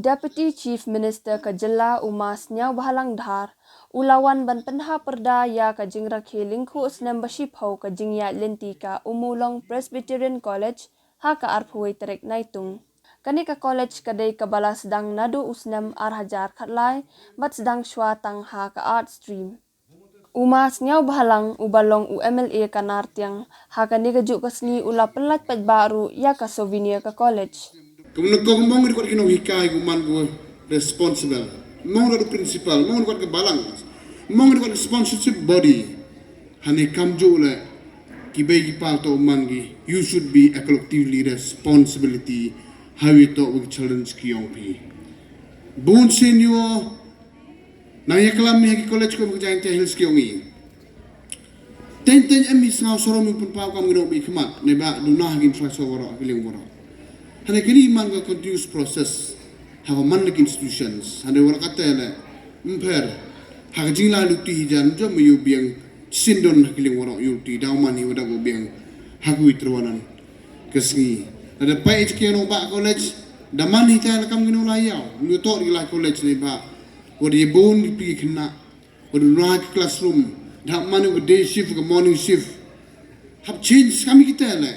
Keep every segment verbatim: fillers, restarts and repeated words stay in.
Deputy Chief Minister ka jylla u Ma Sniawbhalang Dhar u la wan ban pynhap pyrda ïa ka jingrakhe lyngkhuh snem ba shiphew ka jingïaid lynti ka Ummulong Presbyterian College ha ka arphew wei tarik Naitung. Kane ka college ka dei kaba la sdang naduh u snem ar hajar khatlai bad sdang shwa tang ha ka Art Stream. U Ma Sniawbhalang uba long u M L A ka Nartiang ha kane kajuh ka sngi u la pynlait paidbah ruh ïa ka souvenir ka college. Kumno ko mong ri kwat ki nonghikai, ko man ko responsible. Mong ri kwat principal, mong ri kwat ka balang. Mong ri kwat ka sponsorship body. Hane kamjuh le ki bei ki pal to man ki. You should be a collectively responsibility. How you talk with challenge ki ïong phi. Bun senior Nang ïa klam ïa ki college kum ka Jaintia Hills ki ong i. Teng teng em i sngaw sorom i pynpaw kam ngi dok i khmat ne ba duna ha ki infrastructure waroh ha ki liang waroh. Hane kini man ka continuous process ha ka man ki institutions hane waroh kata le mpher ha ka jingla luti hi jan jom yu biang sindon ha ki liang waroh yu ti daw man hi wadak biang ha ku itrwanan ka sngi. Ada pai ki ong ba college da man hi ta la kam ngi nong la yaw ngi to di la college ne ba. Wat ïa bun ki phi khynnah, wat ïa rwai ki classroom, da hap mane ka day shift ka morning shift. Hap change kami kita le.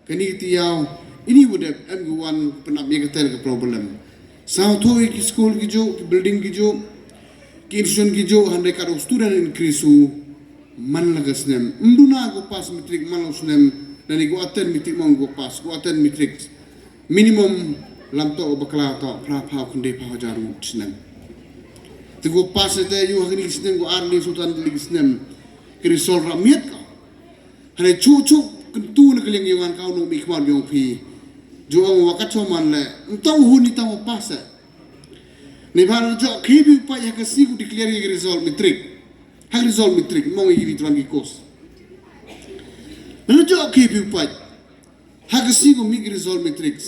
Kani kita yaw ini wat em ki wan pynap ïa kita le ka problem. Saw tho ïa ki school ki jo, ki building ki jo, ki institution ki jo, hande ka student increase u man la ka snem. Mduna ko pass matric man la snem, nani ko attend matric mong ko pass, ko attend matric. Minimum lam to bakla to phra pha khunde pha hajar ngut snem. Te ko pass te yu ha kini snem ko ar ni sultan li snem. Kini sol ra miet ko. Hane chu chu kentu na keliang yu ngan kau no mi khmat yong phi. Jo ang wakat so man le. Ntau hu ni tau pass. Ni ba jo ki bi pa ya ka si ku declare ya result matric. Ha result matric mong yi bi tran ki course. Na jo ki bi pa. Ha ka sngi ko mih ki result matric.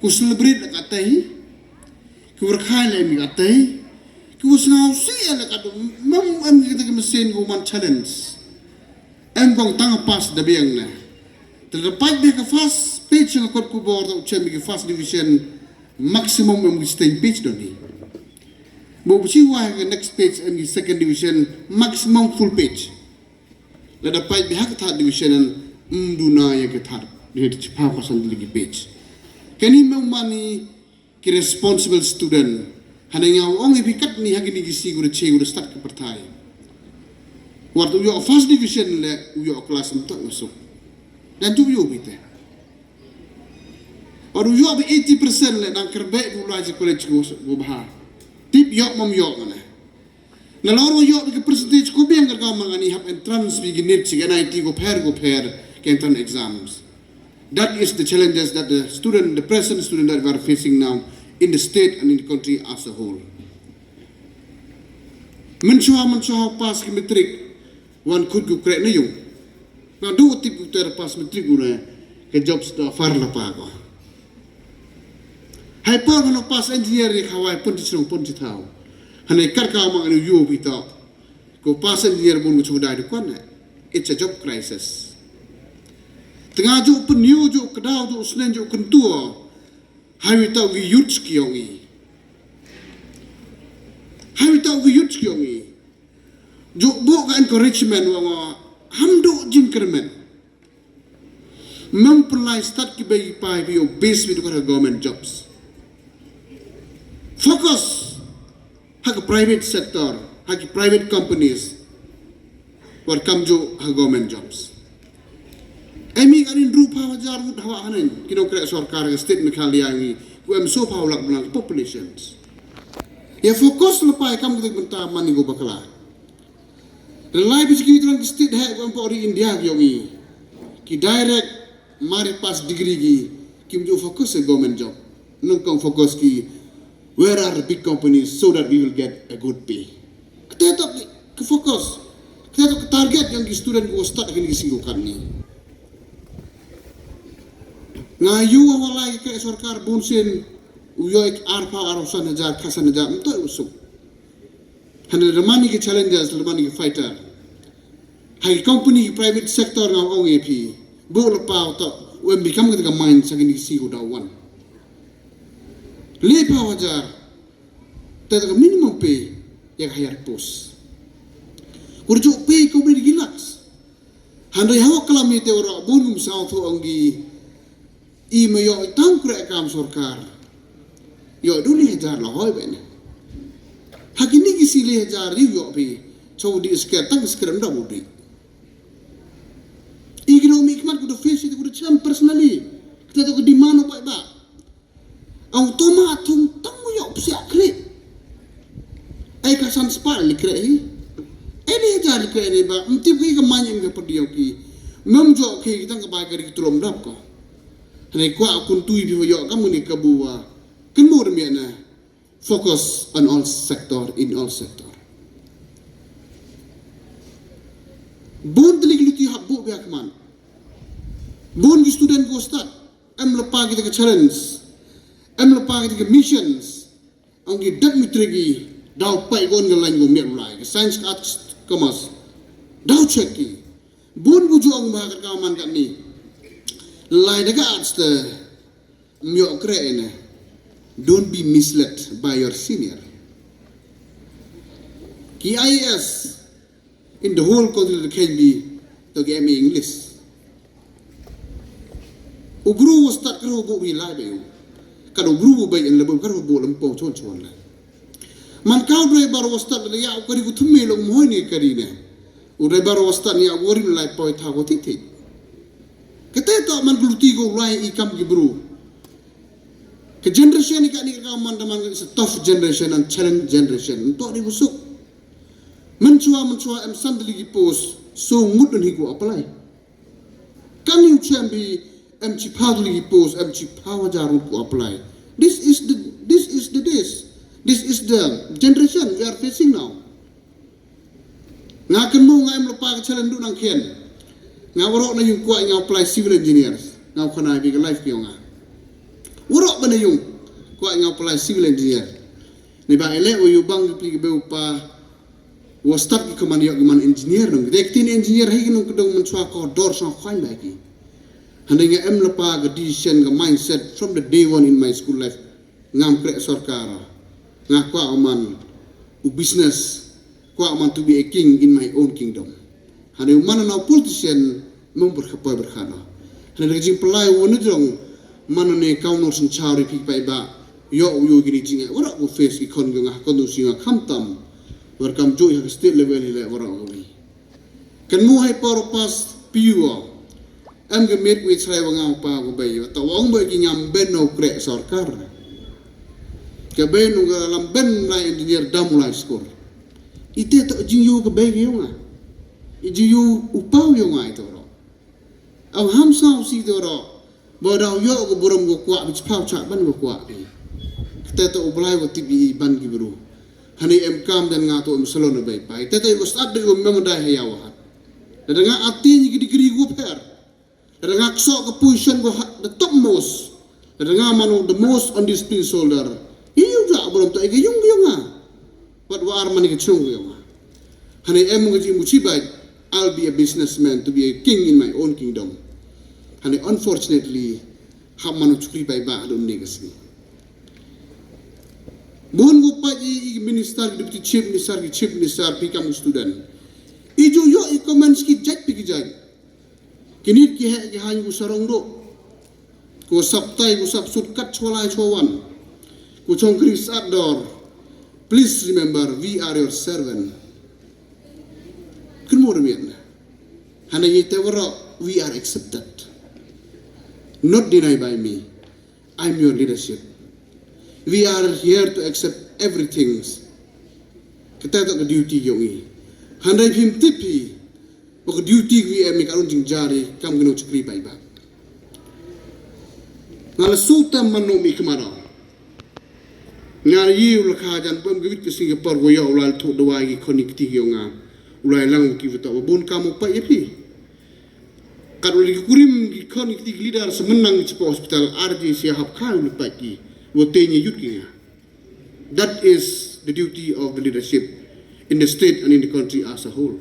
Ko celebrate la ka tei. Ko rkhai la mi ka tei. Ko sngaw si la ka dum mam am ki ta ki mesin ko man challenge. Em kong tang pass da biang na. Te da pat bi ka first page nga kot ko bor ta chem ki first division maximum em ki stain page doni. Bo bisi wa ka next page em ki second division maximum full page. Lada pait bihak third division an mduna ya ke third. Dia di chipha pasan di lagi page. Kani memang mani ki responsible student. Hana nga ong ipi kat ni hagi ni gisi gura che gura start ke pertai. Waktu yo first division le yo class untuk masuk. Dan tu yo bite. Waktu yo be eighty percent le dan kerbek gula je college go go baha. Tip yo mom yo mana. Na lor wa yoh ki percentage ko biang ka ka mang ani hap entrance bi ki nit si ki N I T ko pher ko pher ki entrance exams. That is the challenges that the student, the present student that we are facing now in the state and in the country as a whole. Mensuha mensuha pass ki matric wan kut ku krek na yung. Na du tip ku ter pass matric ku ne ke jobs da far la pa ko. Hai por hano pass engineer ni khawai pun ti chnong pun ti thau. Hane kar ka ma anu yo bita. Ko pass engineer bun ko chudai du kwan. It's a job crisis. Tengah ju pun yo ju kedau ju snen ju kentua. Hai wita wi youth ki yong i. Hai wita wi youth ki yong i. Ju bu ka encouragement wa ngo ham du jingkyrmen. Mem pynlai start ki bai pai bi obes bi dukar government jobs. Focus ha ka private sector, ha ki private companies. War kam ju ha government jobs. Emi ka nin rupa hajar ngut hawa hanen ki nongkrek sorkar ka state Meghalaya ngi ku em so phaw lak blang populations. Ya focus lepai kam ka bynta mani go bakla. Relai bi ki tuan ki state hai ko empori India ki yong i. Ki direct mari pass degree ki kim ju focus se government job. Nung kong focus ki where are the big companies so that we will get a good pay. Kata to ki focus. Kata to target yang ki student ko start kini ki single kan ni. Nga yu wa walai ke sorkar bun sin u yo ek arpa arosan hajar khasan hajar mto usuk. Hana da mani ki challenges da mani ki fighter. Hai company ki private sector nga ong A P. Bo la pau to when become ka mind sa kini si ko da wan. Leh phaw hajar. Te ka minimum pay ïa ka higher post. Kur ju pay ko bri relax. Hynrei hawa klam ïa te wara bun ngum saw thu ong ki. I ma ïoh i tam kre kam sorkar. Ïoh du leh hajar la hoi bene. Ha kini ki si leh hajar ïoh ïoh pay. Chaw di sker tang sker nda budi. Economic man ku da face ïa te ku da cham personally. Kita to ku demand o pai ba. Au tuma thung tang mu yok psiak klik. Ai ka san spa li kre hi. Ai ni hajar li kre ni ba. Mtip ki ka manyam ka perdiau ki. Mem jok ki tang ka bai ka ri tulom dap ko. Hane kwa kun tui bi yok ka muni ka buwa. Ken mu remiat na. Focus on all sector, in all sector. Bun tlik luti hap bu biak man. Bun ki student go start. Em lepa kita ka challenge. Em lepa kita ka missions. Ang ki dak mitri ki daw pai gon ga lain go miat lai. Ka science, ka arts, commerce. Daw check ki. Bun bu ju ang ba ka man ka ni. Lai da ka arts te. Myok kre ene. Don't be misled by your senior. Ki I A S in the whole country can be to ki M A English. U bru u start kru bu ri lai be u. Kad u bru u bai en le bu kru bu lem po chon chon le. Man kau driver u start le ya u kari ku thumme lo mo ni kari ne. U driver u start ya u rim lai poi tha ko titi. Kete to man gluti go lai i kam ki bru. Ka generation ni ka ni ka man da man is a tough generation and challenge generation. To ni busuk. Menchua menchua em san deli ki post so ngut dan hi go apply. Kan you chambi em chi phaw deli ki post em chi phaw hajar ngut go apply. This is the this is the this this is the generation we are facing now. Nga ken mo nga em lepa ka challenge du nang khen. Nga warok na yung kwah nga apply civil engineer. Nga khana bi ka life ki nga. Warok ba na yung kwah nga apply civil engineer. Ni ba ele o yu bang pi be upa. Wa start ki kaman yok ki man engineer nung. Dek tin engineer hi ki nung kedong menchua ko dor sang khwain ba ki. Hande nga em lepa ka decision ka mindset from the day one in my school life. Ngam krek sorkar. Nga kwah man u business. Kwah man to be a king in my own kingdom. Hane u man na politician mem berkhapoi berkhana. Hane da jing pelai u ne jong man ne kau no sen chari pi pai ba. Yo u yo gini jing wara u face ki kon nga kon tu singa kam tam. Wer kam joi ha state level le wara u wi. Kan mu hai por pas piu. Em ka miet wei chrai wa ngam pa ko bai wa ta wong bai ki ngam ben no krek sorkar. Ka bai no ka lam ben lai engineer dam lai skor. Ite to jing yu ka bai ki yonga. I jing yu upaw yonga ito ro. Aw ham sa si ito ro. Ba daw yo ko burom ko kwak bi chpaw chak ban ko kwak bi. Kate to u blai ko tibi ban ki bru. Hani em kam dan nga to em salon bai pai. Kate to ko start de ko mem dai ha yawa. Da nga ati ni ki degree ko per. Lada nga kso ka position ko ha the topmost. Lada nga mano the most undisciplined soldier. Iu ja burom to ega yung yung ha. Wat war mani ka chung yung ha. Hane em ngi ji muchi bai. I'll be a businessman to be a king in my own kingdom. Hane unfortunately ha mano chukri bai ba adon ne kasi. Bun go pa i minister, deputy chief minister, chief minister pi kam student. Iju yo i comments ki jaj pi ki jaj. Kinit ki heh ki haiñ ku sarong do. Ku sap tai ku sap sut kat chwa lai chwa wan. Ku chong kri sat dor. Please remember we are your servant. Kun mo remiat na. Hana ye te waro we are accepted. Not denied by me. I'm your leadership. We are here to accept everything. Kata to ka duty yong i. Handai phim tipi. Ba ka duty wi em ka run jing jari kam kino chakri bai ba. Nga la su tam man no mi kemara. Nga la yi u la kha jan bam gawit ke Singapore go ya u la thu dawai ki khoni kti yong nga. U la lang ki vita bun kam u pa ya pi. Kat u la ki kurim ki khoni kti leader semenang ki chepa hospital R J C hap kha u la pa ki. Wo te ni yut ki nga. That is the duty of the leadership in the state and in the country as a whole.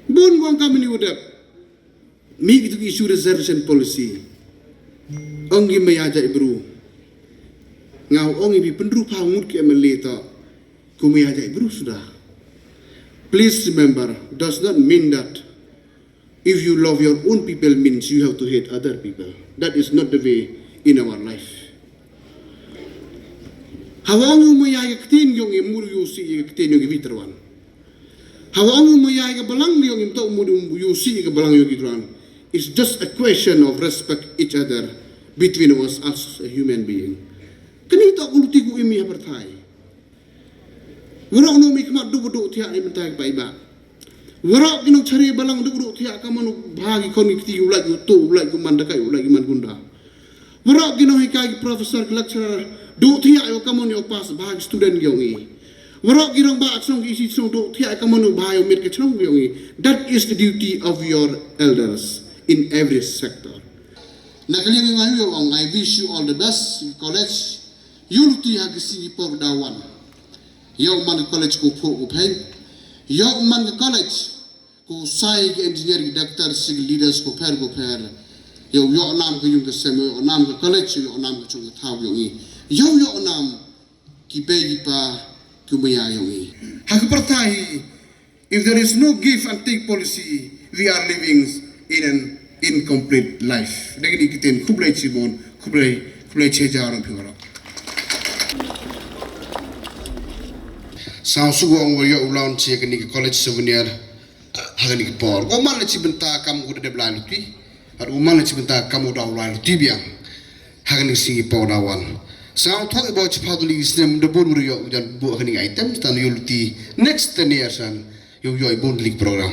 Bun wang kami ni udah. Mi itu issue reservation policy. Ong gi maya jai bru. Nga ong i phi pynru pha ngut ki M L A to kumaya jai bru suda. Please remember, does not mean that if you love your own people means you have to hate other people. That is not the way in our life. Hawa ngu maya ya ktin yong i mur yu si ya ktin yong i bitruan. Hawa ngu maya ya balang yong i mtok mur yu si ya balang yong i bitruan. It's just a question of respect each other between us as a human being. Kani to kuluti ku imi hapertai. Warok no mi kmat du du thiak ni mentai pai ba. Warok kino chari balang du du thiak kamano bagi kon kiti ulai ku tu ulai ku man dakai ulai ku man gunda. Warok kino hikai ki professor ki lecturer du thiak yo kamano yo pas bagi student yo ngi. Warok kino ba aksong ki isi song du thiak kamano ba yo mit ke chong yo ngi. That is the duty of your elders in every sector. Na kali ngi ngai yo ong, I wish you all the best in college. Yu luti ha ki sngi por da wan. Yow man ka college ko pho ko phen. Yow man ka college ko sai ki engineer ki doctor si ki leaders ko pher ko pher. Yow yow nam ka yung ka sem yow nam ka college yow nam ka chung ka thaw yow ngi. Yow yow nam ki bei ki pa ki maya yow ngi. Ha ka partai If there is no give and take policy, we are living in an incomplete life. Dagi di kitin khublei chibun, khublei, khublei cheja orang piwara. Sang sugo ang wayo ulan chi kani ki college souvenir ha kani ki por. Ko man le chi benta kam ko de blai luti. Ar u man chi benta kam u daw lai luti biang. Ha kani sngi paw dawan. Sa u thok i baw chi phaw duli snem de bun ru yo u jan bu ha kani item stan yo luti. Next ten years an yo yo i bun lik program.